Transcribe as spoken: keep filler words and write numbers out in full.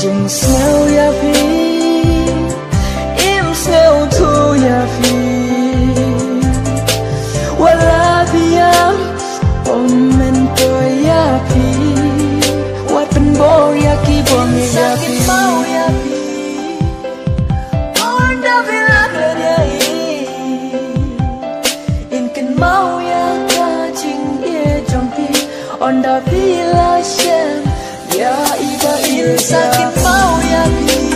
Jingsngew ïa phi, im sngewthuh ïa phi. Wat la biang, ym myntoi ïa phi. Wat pynbor ïa ki bym ïeit ïa phi. Sa kynmaw ïa phi. Ynda phi la klet ïa i, in kynmaw ïa ka jingïeit jong phi. Ynda phi la shem ïa i ba i sa kynmaw ïa phi.